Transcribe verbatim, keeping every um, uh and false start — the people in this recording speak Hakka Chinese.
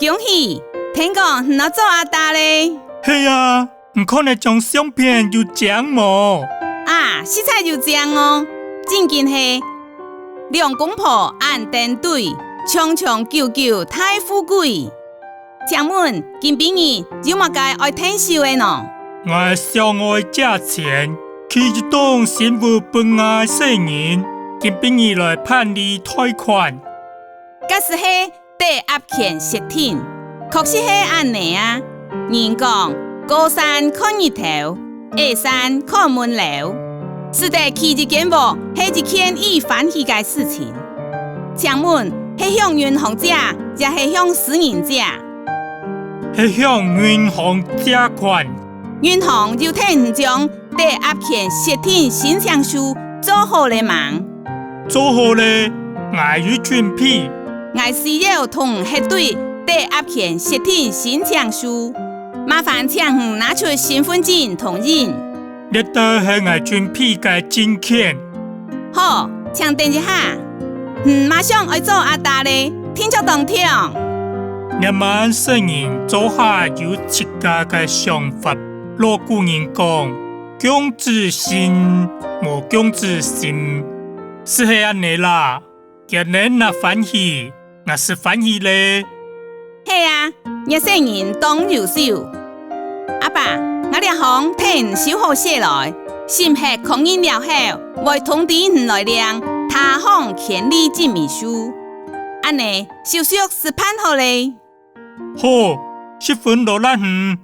恭喜！聽講你愛做阿爹咧？係啊，你看這張相片有靚無？啊，實在有靚哦！正經係兩公婆恁登對，長長久久大富貴。請問今晡日有麼个愛𢯭手个呢？𠊎想愛借錢，起一棟新屋分𠊎細人，今晡日來辦理貸款。該斯係抵押權設定，確實係恁仔啊！人講：高山看日頭，矮山看門樓。使得起一間屋係一件已歡喜个事情。請問係向銀行借，也係向私人借？係向銀行借款。銀行有替你將抵押權設定申請書做好了吂？做好了，𠊎有準備。𠊎需要同核對抵押權設定申請書，麻煩請你拿出身份證同印。這兜係𠊎準備个證件。好，請等一下。你馬上愛做阿爹咧，定著當暢。這滿細人做下有自家个想法。老古人講：降子身，無降子心。斯係恁仔啦，見人若歡喜，𠊎斯歡喜咧。係啊，若細人當優秀。阿爸，𠊎這項替你收好勢來，審核確認了後，會通知你來領他項權利證明書。恁仔，手續斯辦好咧。好，十分勞力你。